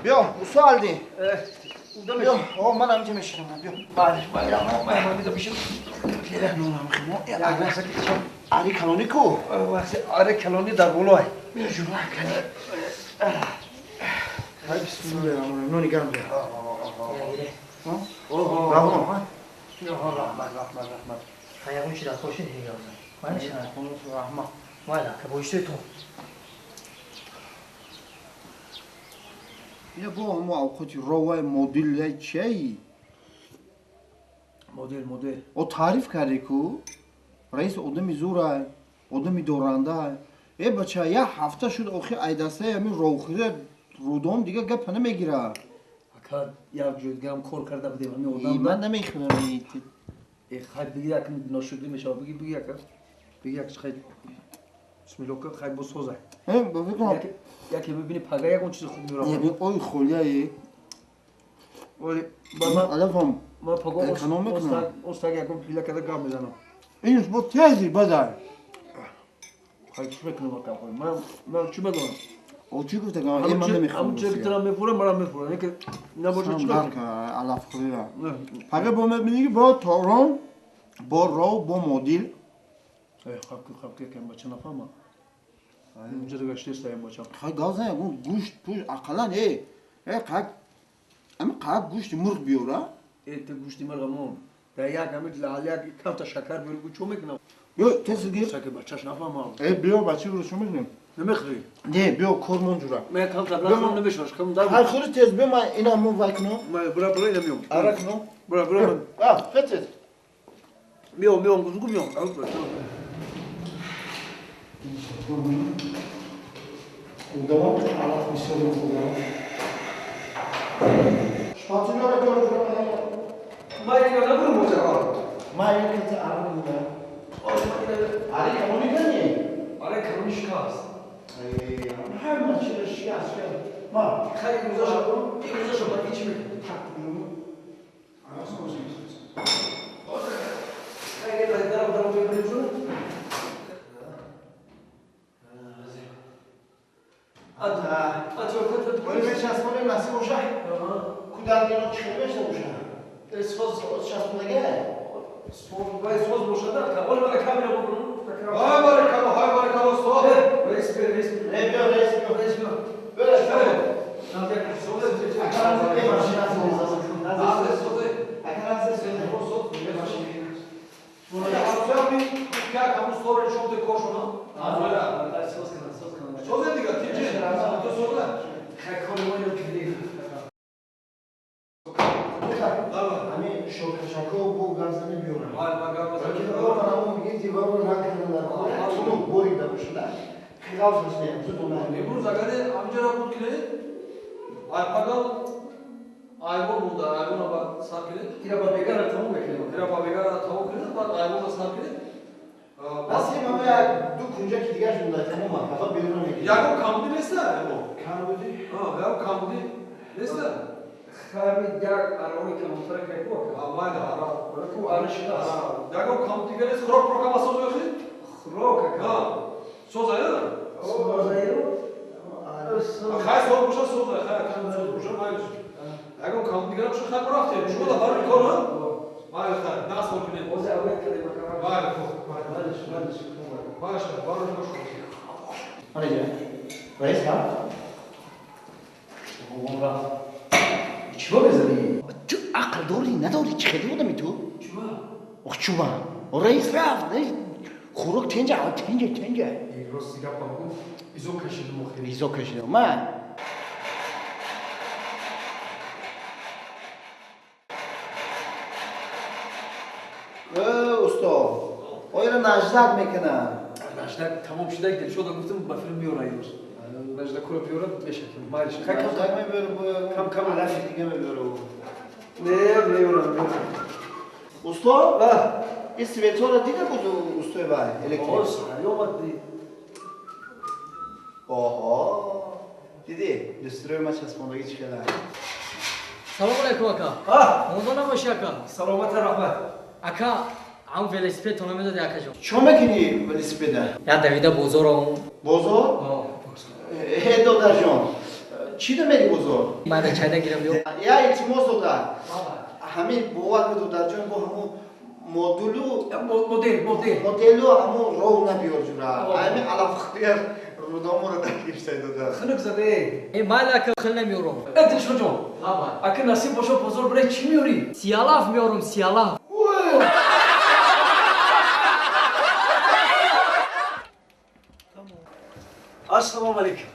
Биё, усто алди. Биё, о, ман ҳаминҷа мешинам, биё. Бале, бале, ман ҳаминҷа бишинам. Ари калонӣ ку? Ари калонӣ дар болоай. Биё, ҷура, калӣ. Ай, бисмиллоҳир-раҳмонир-раҳим. Нони гарм биё. Раҳмон. Раҳмат, раҳмат, раҳмат. Ягон чи дар коши дигар. Раҳмат. Майла, ка боиштой ту. Я бо ҳамо авқоти ровай модел яй чиай? Модел, модел. О таъриф карди ку? Раис одами зурай, одами дорандай. Э бача, як ҳафта шуд охи айдастаи ҳамин ровхӯрия рудом дига гапа намегирад. Ака, як ҷой дигарам кор карда будем ҳамин одам. Ман намехӯрам. Э хай биги як ношукрӣ мешавад. Биги, биги ака. Биги як хай. Бисмиллоҳ, хай бо созай. Э, ба фикрам. Яке бибини пага ягон чизи хуб меорам. Не, ой холияи. Оли, ба ман алафам. Ман пага эконом мекунам. Остаг ягон пила када гап мезанам. Инш бо тези бадай. Хай чӣ мекунам ака? Ман чӣ медонам? О чӣ гуфта гам? Э ман намехӯрам. Ҳамун чизе ки тура мефурам, манам мефурам. Не ки набошад чӣ мекунам? Алафхӯрира. Пага бо мебинӣ ки бо торон, бо ров, бо модил. Э, хабки, хабки, кам бача нафаҳмам. Инҷо дигар штеста бача. Хай гав зан ягон гӯшт, пӯш, ақаллан э, э қак ами қак гӯшти мурғ биёра. Э ту гӯшти мурғ мон. Дар як ами лал як камта шакар биёри гӯ чо мекунам? Ё тез гир. Шаки бачаш нафаҳмам. Э биё бача биро чо мекунем? Намехӯрӣ? Не, биё кормон ҷура. Ман камта нахӯрам намешавад. Кам дар. Хай хӯри тез биё ман ина мо вай кунам. Ман бура бура ина миём. Ара кунам. Бура бура ман. А, фетез. Миём, миём, гузгу миём. Удавам алаф бисёр мехӯрдам. Шпатулёра кор ҷура. Ман ина набурам оза. Ман як ката ара мекунам. Ари калонӣ кани? Аре калонӣ шикаст. Ҳама чиро шикаст, шикаст. Ма. Хай имрӯзаша, имрӯзаша ба чӣ мекунӣ? Хай дарам дарам мебарем шуна. Оли мечаспонем насиб боша. Кударгино чӣ мешта боша? Соз часпонаге? Вай соз бошад, оли мана камера букун. Ҳай баракалло, ҳай баракалло, устод. Рейс биё, рейс биё. Не биё, рейс биё. Рейс биё. Биё, Имрӯз агаре ҳаминҷаро буд кинед, айпагал айвон монда, айвона ба сар кинед. Ира ба бегара тамом мекунем. Ира ба бегара тамом кинед, баъд айвона сар кинед. Насим ама як ду кунҷаки дигарш монда, тамом ака, берун мекунем. Ягон камбудӣ неста эмо? Камбудӣ? Ягон камбудӣ неста? Хами як араои камбутара кайку ака. Майла, ара. Ку ара шидаст. Ягон камбудӣ дигар нест, хӯрок хӯрок ҳама соз мехӯред? Хӯрок ака. Соза, я? Соза, Хай соз боша, соза, хай соз боша, майлиш. Ягон камбудӣ дигар боша, хай рафтем. Шумо да барои кор, ҳа? Майли, хай, нас кор кунем. Озе аввал кардем ака. Майли, хуб. Майлиш, майлиш. Майли, барои кор шумо. Анаҷа. Раис рафт? Он рафт. Чиба мезанӣ? Ту ақл дорӣ, надорӣ? Чӣ хеле одами ту? Чуба? Ох, чуба. Раис рафт. Хӯрок тенҷа, тенҷа, тенҷа. Рости гапам гуфт, изо кашидам охир. Изо кашидам. Ман устод, ояро наждак мекунам. Наждак тамом шуда, Дилшода гуфтам ба филм меора имрӯз. Наждакуро биёра мешакем. Майлиш. Хай кам мебёра, кам кам алафи дига мебёра. Не, меёра, меёра. Устод, ин светҳоро дида буд устои вай электрик? О, сари омад дид. Оҳо, дидӣ люстрои ма часпондагӣ чӣ хела? Салому алайкум ака. Монда набошӣ ака. Саломата, раҳмат. Ака, ҳам велосипед тона медоди акаҷон. Чо мекунӣ велосипеда? Я давида бозор ом. Бозор? Э, додарҷон, Чӣ да мери бозор? Ман чайда гирам ё. Я илтимос дода. Ҳамин бовар ки додарҷон бо ҳамун модулу Модел, модел. Моделу ҳамун ров набиёр ҷура. Ҳамин алафхӯяр рудоморо дагирсай дода. Хунук заде. Э майли ака хел намеёрам. Э Дилшод ҷон. Ака насиб бошад бозор бирай чӣ меёрӣ? Сиялаф меёрам, сиялаф. Ассалому алайкум.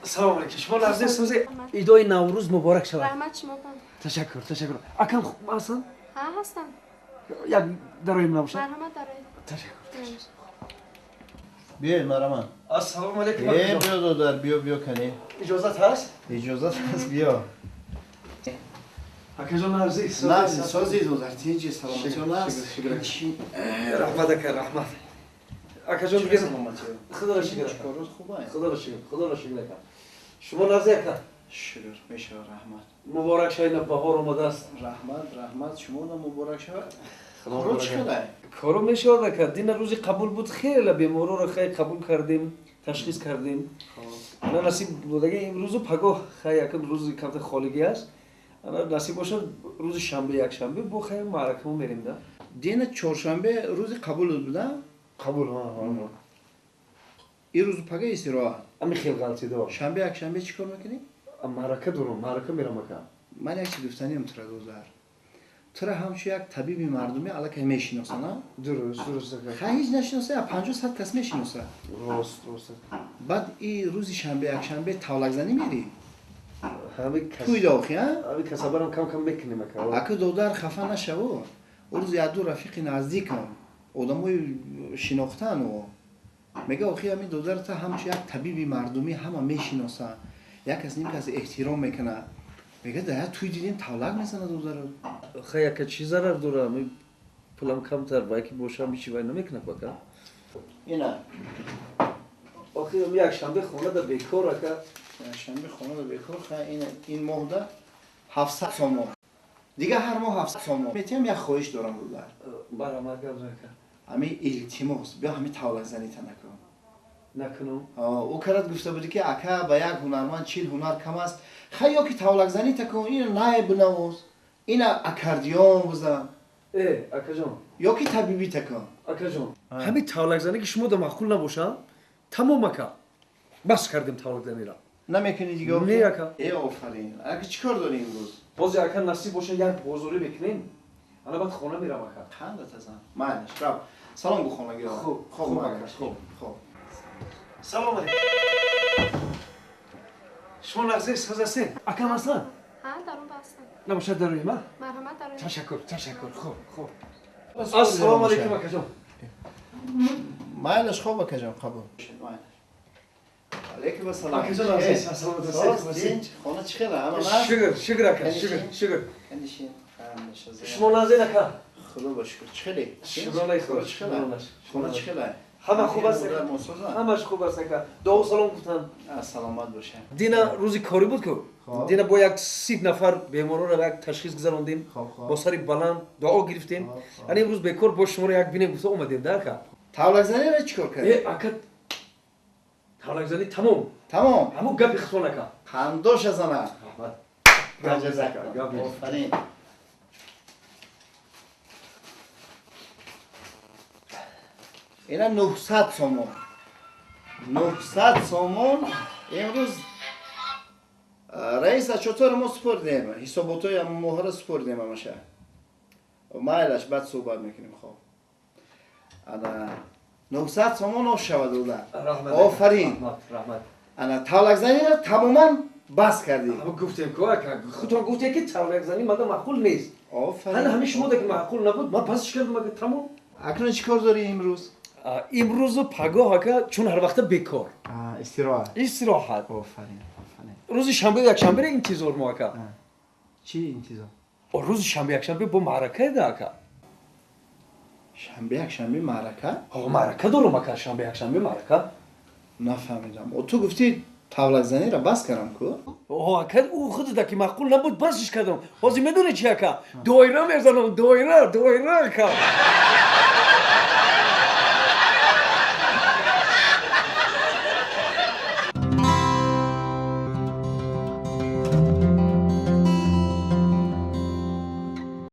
Салом алейкум. Шумо лаҳзаи сӯзи идои Наврӯз муборак шавад. Раҳмат шумо бам. Ташаккур, ташаккур. Акам хуб ҳастанд? Ҳа, ҳастам. Як дароим набошад? Марҳамат дароед. Ташаккур. Биёед мараман. Ассалому алейкум. Э биё додар, биё биё кани. Иҷозат ҳаст? Иҷозат ҳаст, биё. Акаҷон азиз, Нағзи, сози додар, тинҷи, саломатиён аст. Раҳмат ака, раҳмат. Акаҷон дига саломатиё. Худоро шукр. Корот хуб аст? Худоро шукр, худоро шукр ака. Шумо нағзи ака? Шукр, мешавад, раҳмат. Муборак шавад, ина баҳор омадааст. Раҳмат, раҳмат, шуморо муборак шавад. Корот чӣ қадар? Коро мешавад ака. Дина рӯзи қабул буд, хеле бемороро хай қабул кардем, ташхис кардем. Ана насиб додаги имрӯзу пагоҳ хай якм рӯзи камта холигӣ аст. Ана насиб бошад рӯзи шанбе, якшанбе бо хай маъракамо мерем да. Дина чоршанбе рӯзи қабул буда? Қабул, ҳа, ҳа. Ин рӯзу пага истироҳат. Ами хел ғалтидо. Шанбе, якшанбе чӣ кор мекунӣ? Маърака дорам, маърака мерам ака. Ман як чиз гуфтаниям тура додар. Тура ҳамчун як табиби мардумӣ аллакай мешиноса, на? Дуруст, дуруст ака. Хай ҳеҷ нашиноса, я 50-100 кас мешиноса. Рост, рост. Баъд и рӯзи шанбе, якшанбе тавлакзанӣ мерӣ? Ҳами кас. Туй дохи, а? Ҳами касабарам кам кам мекунем ака. Ака додар хафа нашаво. Ӯ рӯз як-ду рафиқи наздикам, одамои шинохтан о. Мега охи ҳамин додарта ҳамчун як табиби мардумӣ ҳама мешиноса. Як кас ним кас эҳтиром мекунад. Мега дар як туй дидем тавлак мезанад додаро. Хай ака чӣ зарар дора? Пулам камтар вай ки бошам ҳичи вай намекунад ака. Ина. Охи якшанбе хонада бекор ака. Якшанбе хонада бекор, хай ин моҳда 700 сомон. Дигар ҳар моҳ 700 сомон. Метиҳам як хоҳиш дорам додар. Барамад гап зан ака. Ҳами илтимос, биё ҳами тавлакзанита накун. Накунам? Ӯ карат гуфта буди ки ака ба як ҳунарманд 40 ҳунар кам аст. Хай ё ки тавлакзанита кун, ина най бинавоз, ина аккордеон бизан. Э, акаҷон. Ё ки табибита кун. Акаҷон, ҳамин тавлакзанӣ ки шумо да маъқул набошам, тамом ака. Бас кардем тавлакзаниро. Намекунӣ дигар? Не ака. Э, офарин. Ака чӣ кор дорӣ имрӯз? Боз ака насиб боша як бозорӣ мекунем. Ана баъд хона мерам ака. Қанда тазан. Майлаш, рав. Салом гу хонагиҳо. Хуб, хуб, ака, хуб. Хуб. Салом алейкум. Шумо нағзи соз ҳастед? Акам ҳастанд? Ҳа, дарун ҳастанд. Набошад дароем, а? Марҳамат дароед. Ташаккур, ташаккур. Хуб, хуб. Ассалому алейкум акаҷон. Майлаш, хуб акаҷон, қабул. Майлаш. Алейкум ассалом. Акаҷон азиз, саломат ҳастед? Хона чӣ хела? Ҳама нағз? Шукр, шукр ака, шукр, шукр. Канишин. Шумо нағзед ака? Худо ба шукр. Чӣ хеле? Шукронаи Худо, шукрона. Хона чӣ хела? Ҳама хуб аст ака. Ҳамаш хуб аст ака. Дуо салом гуфтанд. Саломат бошед. Дина рӯзи корӣ буд ку? Дина бо як 30 нафар беморонро як ташхис гузарондем. Бо сари баланд дуо гирифтем. Ана имрӯз бекор бо шуморо як бинем гуфта омадем да ака. Тавлакзаниро чӣ кор кардед? Э, ака, тавлакзанӣ тамом. Тамом. Ҳамун гапи хитон ака. Қандоша зана. Раҳмат. Гап. Офарин. Ина 900 сомон. 900 сомон имрӯз раис отчётҳоро мо супордем, ҳисоботҳои моҳро супордем ҳамаша. Майлаш, баъд суҳбат мекунем, хоб. Ана 900 сомон ош шавад дода. Офарин. Раҳмат. Ана тавлакзаниро тамоман бас кардӣ. Гуфтем ку ака, худтон гуфтем ки тавлакзанӣ мада маъқул нест. Офарин. Ҳана ҳамин шумо да ки маъқул набуд, ман басш кардам ака, тамом. Акнун чӣ кор дорӣ имрӯз? Имрӯзу пагоҳ ака, чун ҳар вақта бекор. Истироҳат. Истироҳат. Офарин, офарин. Рӯзи шанбе якшанберо интизор мо ака. Чӣ интизор? Рӯзи шанбе якшанбе бо маъракае да ака. Шанбе якшанбе маърака? Ҳо, маърака дорам ака, шанбе якшанбе маърака. Нафаҳмидам. Ту гуфтӣ тавлакзаниро бас кардам ку? Ҳо ака, ӯ худда ки маъқул набуд, басш кардам. Ҳозир медонӣ чи ака? Доира мезанам, доира, доира ака.